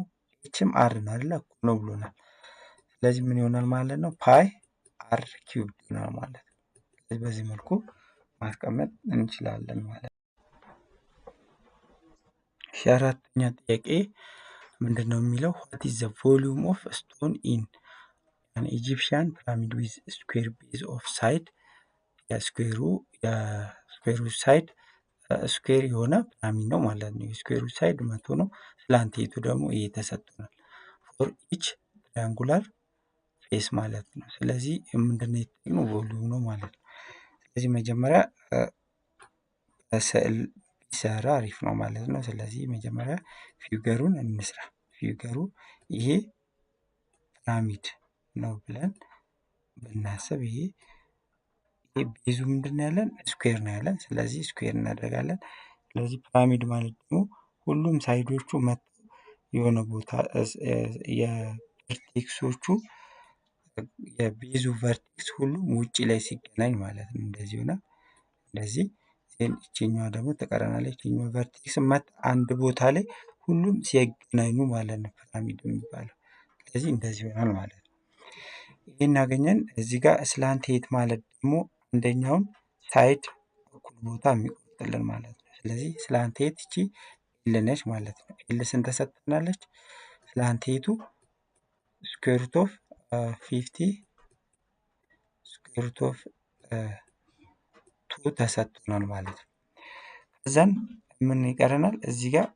h ም r ነው አይደለ? እኩል ነው ብሎናል። ስለዚህ ምን ይሆናል ማለት ነው? Pi r cube ይሆናል ማለት ነው። ስለዚህ በዚህ መልኩ ማስቀመጥ እንችላለን ማለት ነው። እሺ፣ አራተኛ ጥያቄ ምንድን ነው የሚለው? What is the volume of stone in an Egyptian pyramid with square base of side የ square ኡ side square የሆነ pyramid ነው ማለት ነው። የ square ኡ side 100 ነው። Slant height ኡ ደግሞ ይሄ ተሰጥቶናል። For each triangular face ማለት ነው። ስለዚህ ምንድነው የተጠየቅነው? Volume ነው ማለት ነው። ስለዚህ መጀመሪያ በስዕል ቢሰራ አሪፍ ነው ማለት ነው። ስለዚህ መጀመሪያ figure ኡን እንስራ። Figure ኡ ይሄ pyramid ነው ብለን ብናስብ ይሄ base ኡ ምንድን ነው ያለን? Square ነው ያለን። ስለዚህ square እናደርጋለን። ስለዚህ pyramid ማለት ደግሞ ሁሉም side ኦቹ መጥተው የሆነ ቦታ የ vertex ኦቹ የ base ኡ vertex ሁሉም ውጭ ላይ ሲገናኝ ማለት ነው። እንደዚህ ይሆናል። እንደዚህ ይችኛዋ ደግሞ ትቀረናለች። ይችኛዋ vertex መጥ አንድ ቦታ ላይ ሁሉም ሲገናኙ ማለት ነው pyramid የሚባለው። ስለዚህ እንደዚህ ይሆናል ማለት ነው። ይህን አገኘን። እዚህ ጋር slant height ማለት ደግሞ አንደኛውን side እኩል ቦታ የሚቆርጥልን ማለት ነው። ስለዚህ slant height እቺ L ነች ማለት ነው። L ስንት ተሰጥተናለች? Slant height ኡ square root of 50 square root of two ተሰጥቶናል ማለት ነው። ከዛን ምን ይቀረናል? እዚህ ጋር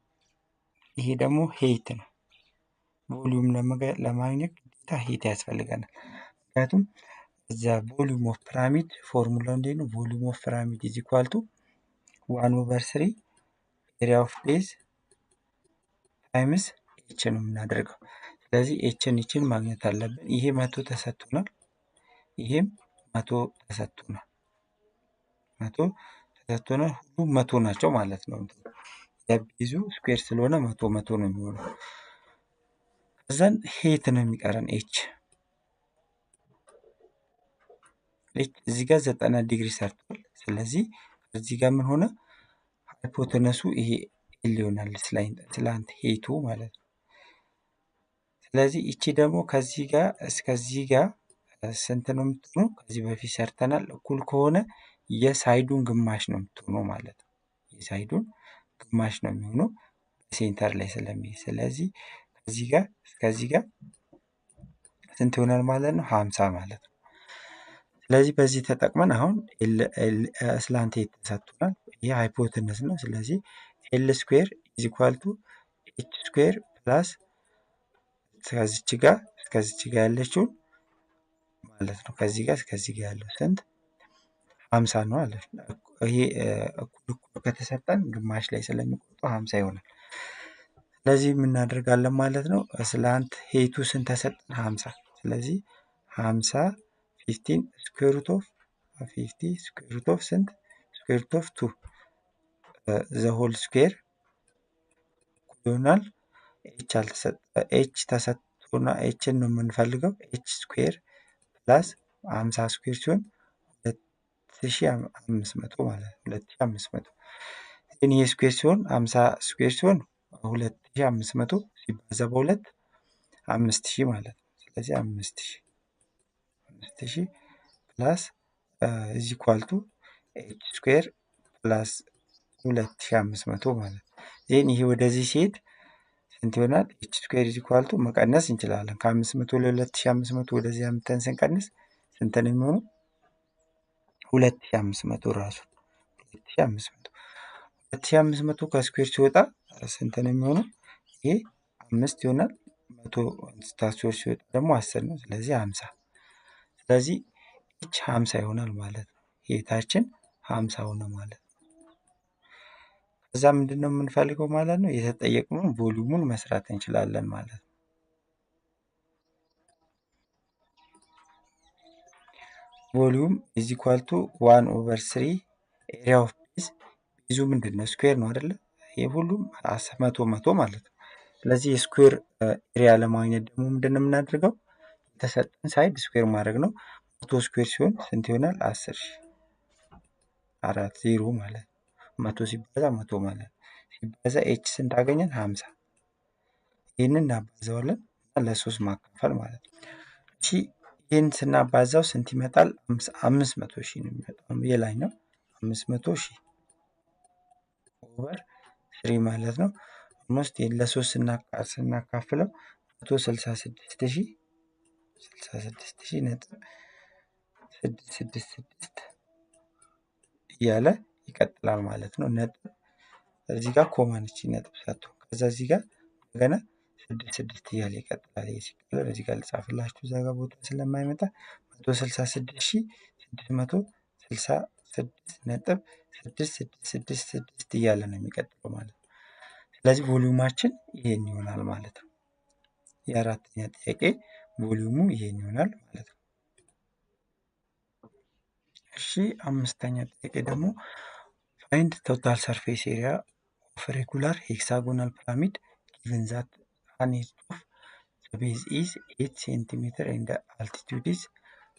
ይሄ ደግሞ height ነው። Volume ለማግኘት ግዴታ height ያስፈልገናል። ምክንያቱም እዛ volume of pyramid formula ው እንዴት ነው? Volume of pyramid is equal to one over three area of base times h ነው የምናደርገው። ስለዚህ h ን ይችን ማግኘት አለብን። ይሄ 100 ተሰጥቶናል። ይሄም 100 ተሰጥቶናል። 100 ተሰጥቶናል። ሁሉም 100 ናቸው ማለት ነው። የ base ኡ square ስለሆነ 100 100 ነው የሚሆነው። ከዛን height ነው የሚቀረን h h እዚህ ጋር 90 ዲግሪ ሰርቷል። ስለዚህ እዚህ ጋር ምን ሆነ? Hypotenuse ኡ ይሄ L ይሆናል፣ slant height ኡ ማለት ነው። ስለዚህ ይቺ ደግሞ ከዚህ ጋር እስከዚህ ጋር ስንት ነው የምትሆነው? ከዚህ በፊት ሰርተናል። እኩል ከሆነ የ side ኡን ግማሽ ነው የምትሆነው ማለት ነው። የ side ኡን ግማሽ ነው የሚሆነው center ላይ ስለሚሄድ። ስለዚህ ከዚህ ጋር እስከዚህ ጋር ስንት ይሆናል ማለት ነው? 50 ማለት ነው። ስለዚህ በዚህ ተጠቅመን አሁን slant height ተሰጥቶናል። ይሄ hypotenuse ነው። ስለዚህ L square is equal to h square plus ከዚች ጋር እስከዚች ጋር ያለችውን ማለት ነው። ከዚህ ጋር እስከዚህ ጋር ያለው ስንት? 50 ነው አለ። ይሄ እኩል እኩል ከተሰጠን ግማሽ ላይ ስለሚቆርጠው 50 ይሆናል። ስለዚህ ምን እናደርጋለን ማለት ነው? Slant height ኡ ስንት ተሰጠን? 50። ስለዚህ 50 15 square root of 50 square root of ስንት? Square root of 2 the whole square ይሆናል። h አልተሰጠ፣ h ተሰጥቶና h ን ነው የምንፈልገው። h square plus 50 square ሲሆን 2500 ማለት ነው። 2500 ግን ይሄ square ሲሆን 50 square ሲሆን 2500 ሲባዛ በሁለት 5000 ማለት ነው። ስለዚህ 5000 plus is equal to h square plus 2500 ማለት ነው። Then ይሄ ወደዚህ ሲሄድ ስንት ይሆናል? h square is equal to መቀነስ እንችላለን። ከ500 ለ2500 ወደዚህ አምጥተን ስንቀንስ ስንት ነው የሚሆነው? 2500 ራሱ 2500 2500 ከ square ሲወጣ ስንት ነው የሚሆነው? ይሄ 5 ይሆናል። 100 square ሲወጣ ደግሞ 10 ነው። ስለዚህ 50። ስለዚህ h 50 ይሆናል ማለት ነው። Height ኣችን 50 ሆነ ማለት ነው። ከዛ ምንድነው የምንፈልገው ማለት ነው? የተጠየቅነውን volume ኡን መስራት እንችላለን ማለት ነው። Volume is equal to 1 over 3 area of base። Base ኡ ምንድን ነው? Square ነው አይደለ? ይሄ ሁሉም 100 100 ማለት ነው። ስለዚህ የ square area ለማግኘት ደግሞ ምንድን ነው የምናደርገው? የተሰጠን side square ማድረግ ነው። 100 square ሲሆን ስንት ይሆናል? 10,000 4 0 ማለት ነው። 100 ሲባዛ 100 ማለት ነው። ሲባዛ h ስንት አገኘን? 50። ይህንን እናባዛዋለን እና ለሶስት ማካፈል ማለት ነው። እሺ ይህን ስናባዛው ስንት ይመጣል? 500,000 ነው የሚመጣው። የላይኛው 500,000 over 3 ማለት ነው። Almost ለሶስት ስናካፍለው 166,000 66,000.666 እያለ ይቀጥላል ማለት ነው። ነጥብ እዚህ ጋር comma ነች ነጥብ ሰጥቶ ከዛ እዚህ ጋር እንደገና 6 6 እያለ ይቀጥላል። ይሄ ሲቀጥል እዚህ ጋር ልጻፍላችሁ እዛ ጋር ቦታ ስለማይመጣ 166,666.6666 እያለ ነው የሚቀጥለው ማለት ነው። ስለዚህ volume ኣችን ይሄን ይሆናል ማለት ነው። የአራተኛ ጥያቄ volume ኡ ይሄን ይሆናል ማለት ነው። እሺ አምስተኛ ጥያቄ ደግሞ find total surface area of regular hexagonal pyramid given that an edge of the base is 8 centimeter and altitude is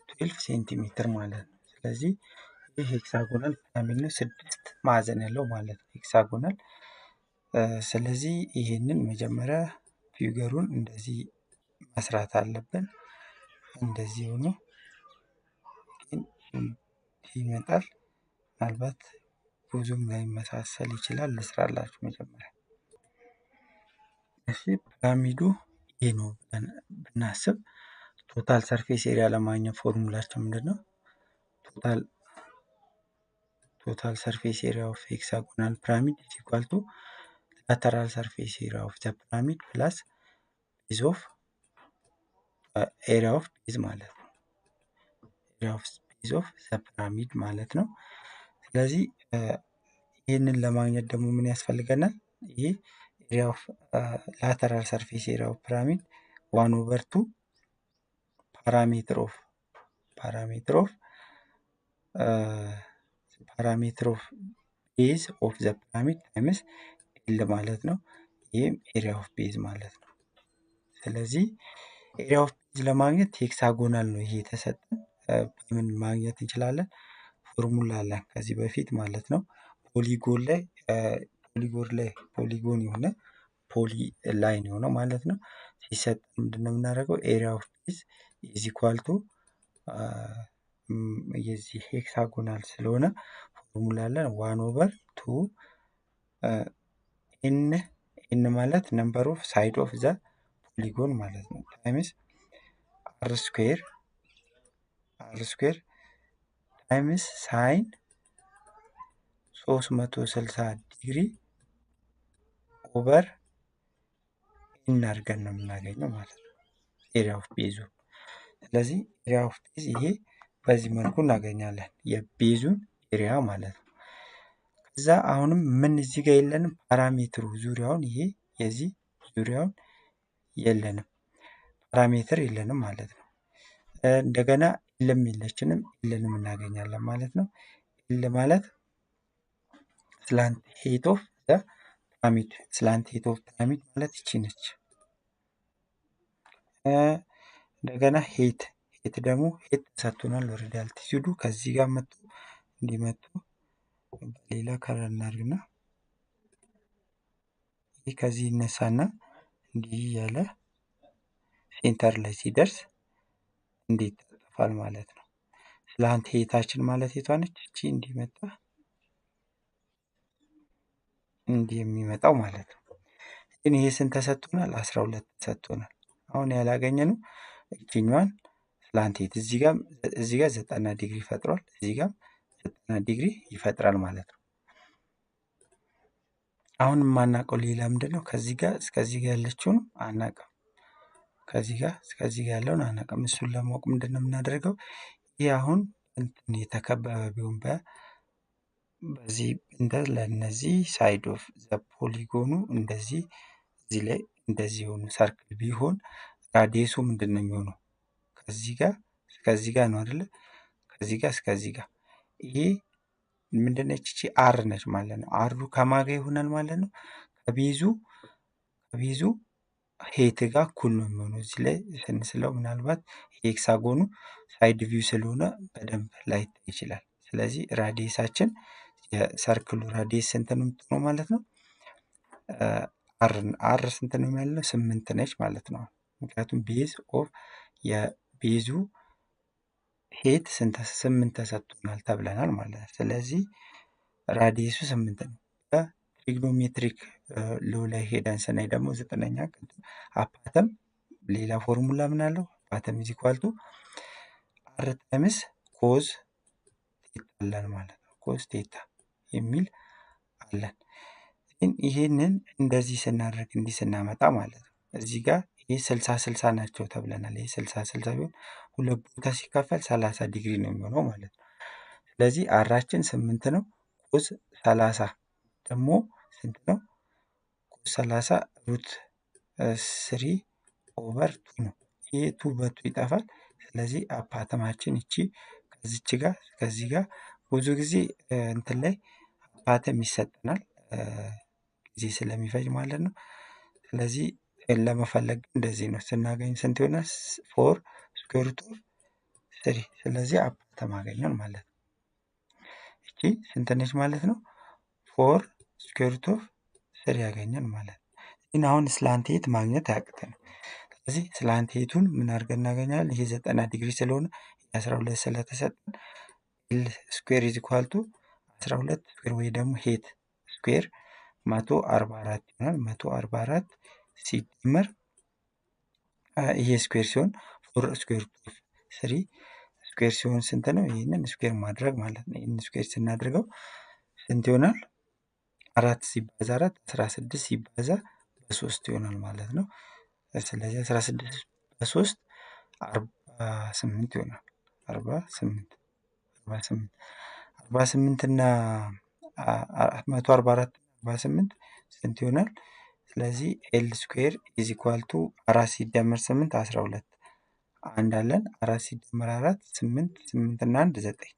12 ሴንቲሜትር ማለት ነው። ስለዚህ ይህ hexagonal pyramid ነው፣ 6 ማዕዘን ያለው ማለት ነው hexagonal። ስለዚህ ይሄንን መጀመሪያ figure ኡን እንደዚህ መስራት አለብን። እንደዚህ ሆኖ ይመጣል። ምናልባት ብዙም ላይመሳሰል ይችላል። ልስራላችሁ መጀመሪያ። እሺ pyramid ኡ ይሄ ነው ብለን ብናስብ total surface area ለማግኘት ፎርሙላቸው ምንድነው? Total surface area of hexagonal pyramid is equal to lateral surface area of the pyramid plus base of area of base ማለት ነው። Area of base of the pyramid ማለት ነው። ስለዚህ ይህንን ለማግኘት ደግሞ ምን ያስፈልገናል? ይሄ area of lateral surface area of pyramid 1 over 2 perimeter of perimeter of perimeter of base of the pyramid times L ማለት ነው። ይህም area of base ማለት ነው። ስለዚህ area of base ለማግኘት hexagonal ነው ይሄ የተሰጠን። በምን ማግኘት እንችላለን? ፎርሙላ አለን ከዚህ በፊት ማለት ነው። Polygon ላይ polygon ላይ polygon የሆነ polyline የሆነው ማለት ነው ሲሰጥ ምንድነው የምናደርገው? Area of base is equal to የዚህ hexagonal ስለሆነ ፎርሙላ አለን 1 over 2 n n ማለት number of side of the polygon ማለት ነው times r square r square times sine 360 degree over n አድርገን ነው የምናገኘው ማለት ነው area of base ኡ። ስለዚህ area of base ይሄ በዚህ መልኩ እናገኛለን የ base ኡን area ማለት ነው። ከዛ አሁንም ምን እዚህ ጋር የለንም perimeter ኡ ዙሪያውን ይሄ የዚህ ዙሪያውን የለንም፣ perimeter የለንም ማለት ነው። እንደገና L ም የለችንም፣ L ንም እናገኛለን ማለት ነው። L ማለት slant height of the pyramid፣ slant height of pyramid ማለት ይቺ ነች። እንደገና height፣ height ደግሞ height ተሰጥቶናል already። Altitude ኡ ከዚህ ጋር መጥቶ እንዲመጡ በሌላ color እናድርግና ይህ ከዚህ ይነሳና እንዲህ እያለ center ላይ ሲደርስ እንዲህ ይታጠፋል ማለት ነው። Slant height ኣችን ማለት የቷ ነች? እቺ እንዲመጣ እንዲህ የሚመጣው ማለት ነው። ግን ይሄ ስንት ተሰጥቶናል? 12 ተሰጥቶናል። አሁን ያላገኘነው እቺኛዋን slant height እዚህ ጋር 90 ዲግሪ ፈጥሯል። እዚህ ጋር 90 ዲግሪ ይፈጥራል ማለት ነው። አሁን የማናውቀው ሌላ ምንድን ነው? ከዚህ ጋር እስከዚህ ጋር ያለችውን አናውቅም። ከዚህ ጋር እስከዚህ ጋር ያለውን አናውቅም። እሱን ለማወቅ ምንድን ነው የምናደርገው? ይህ አሁን እንትን የተከበበ ቢሆን በዚህ እንደ ለእነዚህ side of the polygon ኑ እንደዚህ እዚህ ላይ እንደዚህ የሆኑ circle ቢሆን radius ኡ ምንድን ነው የሚሆነው? ከዚህ ጋር እስከዚህ ጋር ነው አይደለ? ከዚህ ጋር እስከዚህ ጋር ይሄ ምንድነች? እቺ r ነች ማለት ነው። r ኡ ከማጋ ይሆናል ማለት ነው። ከ base ኡ height ጋር እኩል ነው የሚሆነው። እዚህ ላይ ስንስለው ምናልባት የ hexagon ኑ side view ስለሆነ በደንብ ላይታይ ይችላል። ስለዚህ radius ኣችን የ circle ሉ radius ስንት ነው የምትሆነው ማለት ነው? r፣ r ስንት ነው ያለው? 8 ነች ማለት ነው። ምክንያቱም base of የ base ኡ height ስንት 8 ተሰጥቶናል ተብለናል ማለት ነው። ስለዚህ radius ኡ 8 ነው። በ trigonometric law ላይ ሄደን ስናይ ደግሞ 9ኛ ቅድም apothem ሌላ ፎርሙላ ምን አለው? Apothem is equal to r times cos theta አለን ማለት ነው። Cos theta የሚል አለን። ግን ይሄንን እንደዚህ ስናደርግ እንዲህ ስናመጣ ማለት ነው እዚህ ጋር ይሄ 60 60 ናቸው ተብለናል። ይሄ 60 60 ቢሆን ሁለት ቦታ ሲካፈል 30 ዲግሪ ነው የሚሆነው ማለት ነው። ስለዚህ r ኣችን 8 ነው። Cos 30 ደግሞ ስንት ነው? Cos 30 root three over two ነው። ይሄ two በ two ይጠፋል። ስለዚህ apothem ኣችን እቺ ከዚች ጋር ከዚህ ጋር ብዙ ጊዜ እንትን ላይ apothem ይሰጠናል ጊዜ ስለሚፈጅ ማለት ነው። ስለዚህ ለመፈለግ እንደዚህ ነው ስናገኝ ስንት ይሆናል? Four square root of three። ስለዚህ apothem አገኘን ማለት ነው። እቺ ስንት ነች ማለት ነው? Four square root of three ያገኘን ማለት ነው። ግን አሁን slant height ማግኘት አያቅተንም። ስለዚህ slant height ኡን ምን አድርገን እናገኛለን? ይሄ 90 ዲግሪ ስለሆነ 12 ስለተሰጠን L square is equal to 12 square ወይ ደግሞ height square 144 ይሆናል። 144 ሲደመር ይሄ square ሲሆን four square root of three square ሲሆን ስንት ነው? ይህንን square ማድረግ ማለት ነው። ይህንን square ስናደርገው ስንት ይሆናል? አራት ሲባዛ አራት 16 ሲባዛ በሶስት ይሆናል ማለት ነው። ስለዚህ 16 በሶስት 48 ይሆናል። 48፣ 48፣ 48 እና 144 48 ስንት ይሆናል? ስለዚህ L square is equal to አራት ሲደመር 8 12፣ አንድ አለን፣ አራት ሲደመር አራት 8፣ 8 እና አንድ 9፣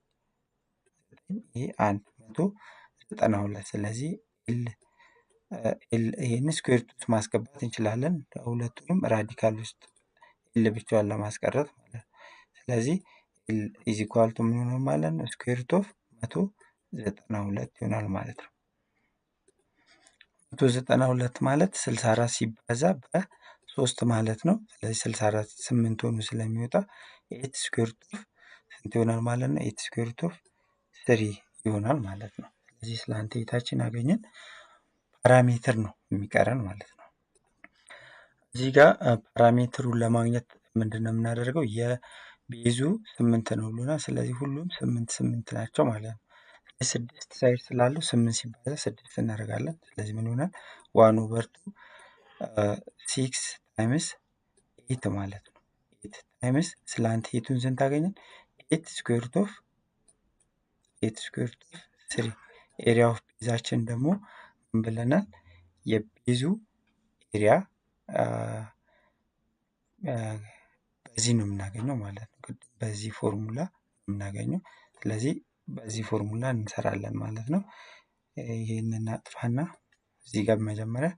ይሄ አንድ 192። ስለዚህ L ይሄን square root ማስገባት እንችላለን። ሁለቱንም radical ውስጥ L ብቻዋን ለማስቀረት ማለት ነው። ስለዚህ L is equal to ምን ይሆናል ማለት ነው? Square root of 192 ይሆናል ማለት ነው። 192 ማለት 64 ሲባዛ በሶስት ማለት ነው። ስለዚህ 64 8 ሆኖ ስለሚወጣ eight square root of ስንት ይሆናል ማለት ነው? Eight square root of three ይሆናል ማለት ነው። ስለዚህ slant height ኣችን አገኘን። Perimeter ነው የሚቀረን ማለት ነው። እዚህ ጋር perimeter ኡን ለማግኘት ምንድን ነው የምናደርገው? የ base ኡ 8 ነው ብሎናል። ስለዚህ ሁሉም 8 8 ናቸው ማለት ነው። ስድስት side ስላለው 8 ሲባዛ ስድስት እናደርጋለን። ስለዚህ ምን ይሆናል? One over two six times eight ማለት ነው። Eight times slant height ኡን ስንት አገኘን? Eight square root of three። Area of base ኣችን ደግሞ ምን ብለናል? የ base ኡ area በዚህ ነው የምናገኘው ማለት ነው። ቅድም በዚህ ፎርሙላ የምናገኘው። ስለዚህ በዚህ ፎርሙላ እንሰራለን ማለት ነው። ይሄንን አጥፋና እዚህ ጋር መጀመሪያ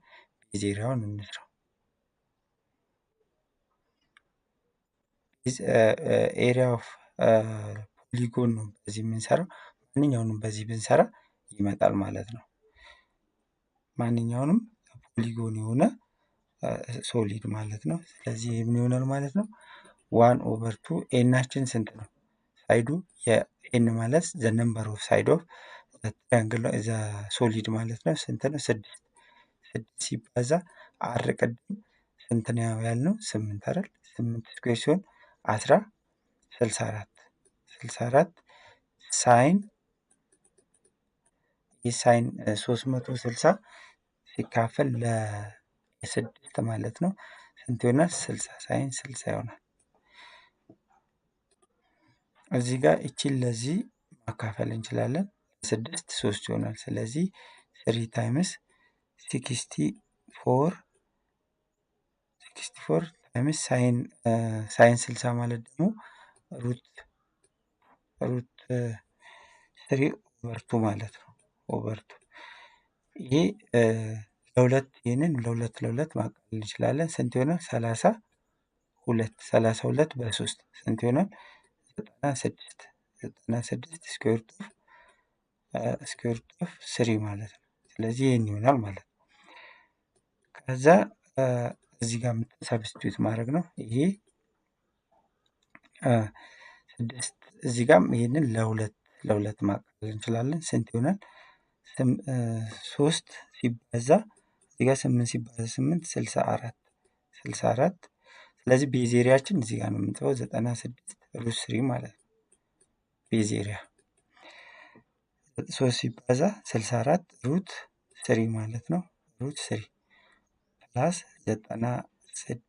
base area ውን እንስራው። Area of polygon ነው በዚህ የምንሰራው። ማንኛውንም በዚህ ብንሰራ ይመጣል ማለት ነው። ማንኛውንም polygon የሆነ solid ማለት ነው። ስለዚህ ይሄ ምን ይሆናል ማለት ነው? 1/2 n ኣችን ስንት ነው? Side ኡ የ n ማለት the number of side of the triangle the solid ማለት ነው። ስንት ነው? 6። 6 ሲባዛ r ቅድም ስንት ነው ያልነው? 8 አይደል? 8 square ሲሆን 64 64 sine ይህ sine 360 ሲካፈል ለ6 ማለት ነው። ስንት ይሆናል? 60 sine 60 ይሆናል። እዚህ ጋር እቺን ለዚህ ማካፈል እንችላለን። 6 3 ይሆናል። ስለዚህ 3 times 64 64 times sine 60 ማለት ደግሞ root 3 over 2 ማለት ነው። Over 2 ይሄ ለሁለት ይሄንን ለሁለት ለሁለት ማቃለል እንችላለን። ስንት ይሆናል? 32 32 በ3 ስንት ይሆናል? 96 96 square root of 3 ማለት ነው። ስለዚህ ይሄን ይሆናል ማለት ነው። ከዛ እዚህ ጋር substitute ማድረግ ነው። ይሄ 6 እዚህ ጋርም ይሄንን ለሁለት ለሁለት ማቃለል እንችላለን። ስንት ይሆናል? 3 ሲባዛ እዚህ ጋር 8 ሲባዛ 8 64 64። ስለዚህ base area ኣችን እዚህ ጋር ነው የምንጽፈው 96 root 3 ማለት ነው። Base area 3 ሲባዛ 64 root 3 ማለት ነው። Root 3 plus 96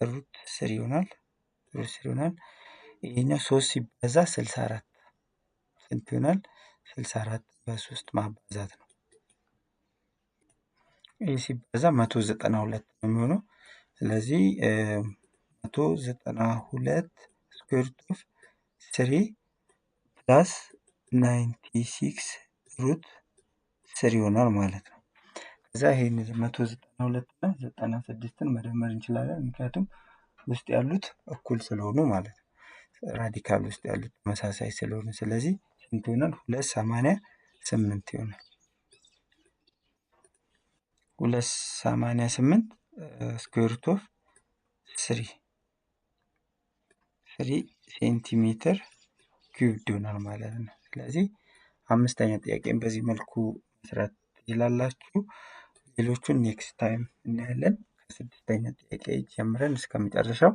root 3 ይሆናል። Root 3 ይሆናል። ይሄኛው 3 ሲባዛ 64 ስንት ይሆናል? 64 በ3 ማባዛት ነው። ይሄ ሲባዛ 192 ነው የሚሆነው። ስለዚህ 192 square root of 3 plus 96 root 3 ይሆናል ማለት ነው። ከዛ ይሄን 192 እና 96ን መደመር እንችላለን። ምክንያቱም ውስጥ ያሉት እኩል ስለሆኑ ማለት ነው። Radical ውስጥ ያሉት ተመሳሳይ ስለሆኑ ስለዚህ ስንት ይሆናል? 288 ይሆናል። 288 square root of 3 3 ሴንቲሜትር cubed ይሆናል ማለት ነው። ስለዚህ አምስተኛ ጥያቄን በዚህ መልኩ መስራት ትችላላችሁ። ሌሎቹን next time እናያለን። ከስድስተኛ ጥያቄ ጀምረን እስከ መጨረሻው።